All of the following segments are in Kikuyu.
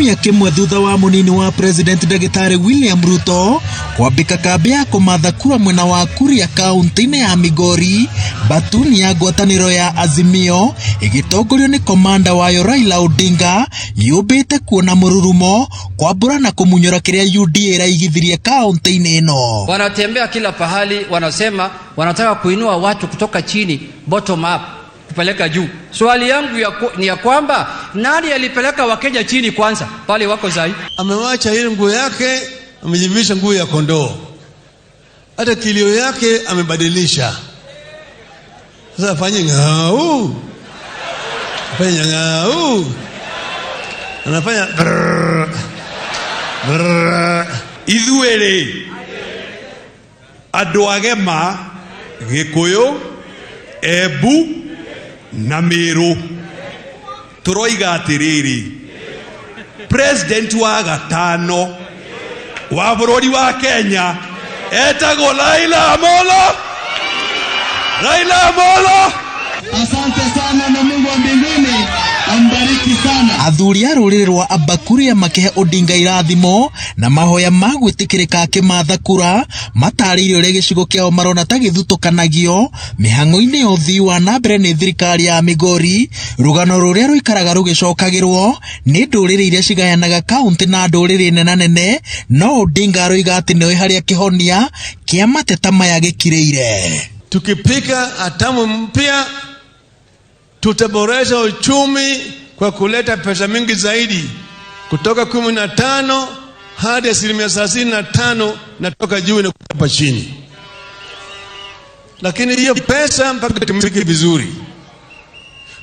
Kiumia kĩmwe thutha wa mũnini wa President Ndagĩtarĩ William Ruto kwambĩka kambĩ ya kũmatha kura mwena wa Kuria kaunti-inĩ ya Migori, Batuni ya ngwatanĩro ya Azimio ĩgĩtongorio nĩ komanda wayo Raila Odinga yũmbĩte kuona mũrurumo kwambũra na kũmunyũra kĩrĩa UDA ĩraigithirie kaunti-inĩ ĩno. Wanatembea kila pahali, wanasema wanataka kuinua watu kutoka chini, bottom up, kupeleka juu. Swali yangu ni ya kwamba nani alipeleka Wakenya chini kwanza pale wako sahi? Amewacha ile nguo yake, amejivisha nguo ya kondoo. Hata kilio yake amebadilisha. Sasa afanye ng'au, afanye ng'au, anafanya brrr, brrr. Ithuĩ andũ agema Gĩkũyũ, Embu na Mĩrũ tũroiga atĩrĩrĩ, president wa gatano wa bũrũri wa Kenya etagwo Raila Amolo Raila Amolo. Asante sana na Mungu wa mbinguni ambariki sana. Athuri a rũrĩrĩ rwa Abakuria makĩhe Odinga irathimo na mahoya ma gwĩtĩkĩrĩka akĩmatha kura, matarĩirie ũrĩa gĩcigo kĩao marona ta gĩthutũkanagio mĩhang'o-inĩ ya ũthii wa na mbere nĩ thirikari ya Migori, rũgano rũrĩa rũikaraga rũgĩcokagĩrwo nĩ ndũrĩrĩ iria cigayanaga kaunti na ndũrĩrĩ nenanene, no Odinga aroiga atĩ nĩoĩ harĩa kĩhonia kĩa mateta maya gĩkirĩire. Tukipika hatamu mpya, tutaboresha uchumi kwa kuleta pesa mingi zaidi kutoka 15 hadi 35% natoka juu na hapa chini, lakini hiyo pesa mpaka itumike vizuri,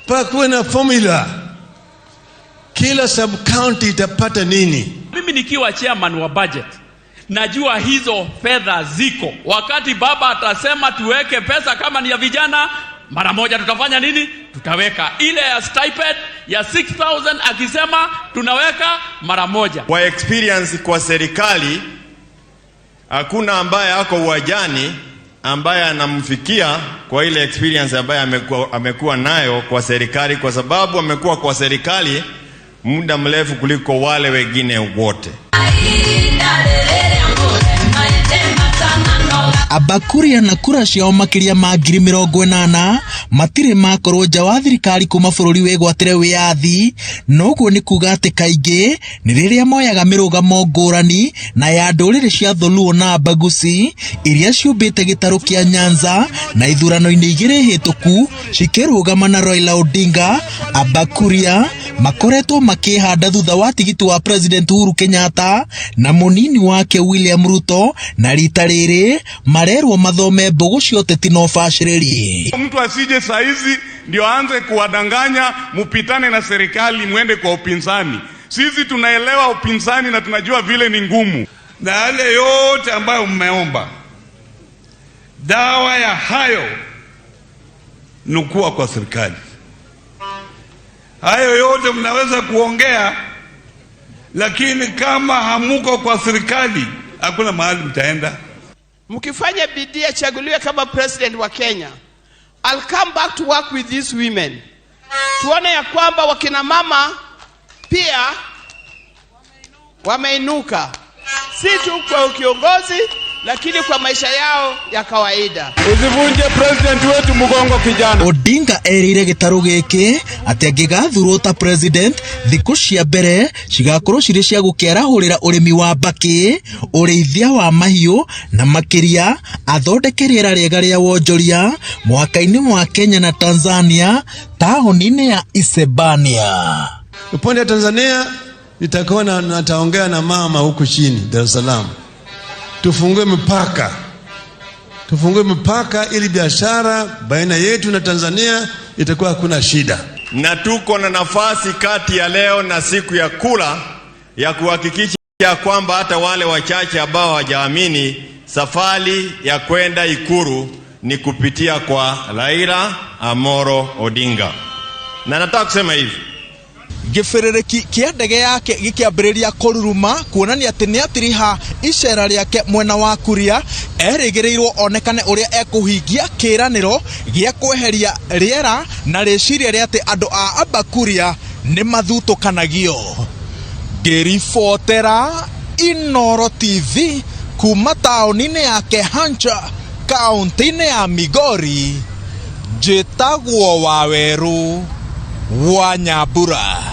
mpaka kuwe na formula, kila sub county itapata nini. Mimi nikiwa chairman wa budget najua hizo fedha ziko. Wakati baba atasema tuweke pesa kama ni ya vijana, mara moja tutafanya nini? Tutaweka ile ya stipend ya 6000 akisema tunaweka mara moja. Kwa experience kwa serikali, hakuna ambaye ako uwanjani ambaye anamfikia kwa ile experience ambaye amekuwa nayo kwa serikali, kwa sababu amekuwa kwa serikali muda mrefu kuliko wale wengine wote. Abakuria na kura ciao makĩria ma 80,000 matirĩ makorwo nja wa thirikari kuma bũrũri wĩgwatĩre wĩyathi, na ũguo nĩ kuga atĩ kaingĩ nĩ rĩrĩa moyaga mĩrũgamo ngũrani na ya ndũrĩrĩ cia Dholuo na Abagusi iria ciũmbĩte gĩtarũ kĩa Nyanza na ithurano-inĩ igĩrĩ hĩtũku cikĩrũgama na Raila Odinga. Abakuria makoretwo makĩhanda thutha wa tigiti wa President Uhuru Kenyatta na mũnini wake William Ruto, na rita rĩrĩ marerwo mathome mbũgũ cia ũteti na ũbacĩrĩri. Mtu asije saizi ndio aanze kuwadanganya mupitane na serikali mwende kwa upinzani. Sisi tunaelewa upinzani na tunajua vile ni ngumu. Na yale yote ambayo mmeomba, dawa ya hayo ni kuwa kwa serikali. Hayo yote mnaweza kuongea, lakini kama hamuko kwa serikali hakuna mahali mtaenda. Mkifanya bidii achaguliwe kama president wa Kenya, I'll come back to work with these women. Tuone ya kwamba wakina mama pia wameinuka, si tu kwa ukiongozi, lakini kwa maisha yao ya kawaida. Usivunje president wetu mgongo, kijana. Odinga erĩire gĩtarũ gĩkĩ atĩ angĩgathurwo ta president, thikũ cia mbere cigakorwo cirĩ cia gũkĩarahũrĩra ũrĩmi wa mbakĩ, ũrĩithia wa mahiũ na makĩria athondeke rĩera rĩega rĩa wonjoria mũhaka-inĩ wa Kenya na Tanzania taũni-inĩ ya Isebania. Upande wa Tanzania nitakuwa na nataongea na mama huku chini Dar es Salaam, tufungue mipaka, tufungue mipaka ili biashara baina yetu na Tanzania itakuwa hakuna shida. Na tuko na nafasi kati ya leo na siku ya kura ya kuhakikisha kwamba hata wale wachache ambao hawajaamini, safari ya kwenda Ikulu ni kupitia kwa Raila Amolo Odinga. Na nataka kusema hivi, Gĩbĩrĩrĩki kĩa ndege yake gĩkĩambĩrĩria kũruruma kuonania atĩ nĩ atiriha icera rĩake mwena wa Kuria, erĩgĩrĩirwo onekane ũrĩa ekũhingia kĩĩranĩro gĩa kweheria rĩera na rĩciria rĩa atĩ andũ a Abakuria nĩ mathutũkanagio. Ngĩribotera Inooro TV kuma taũni-inĩ ya Kehancha, kaũntĩ-inĩ ya Migori, njĩtagwo Wawerũ wa Nyambura.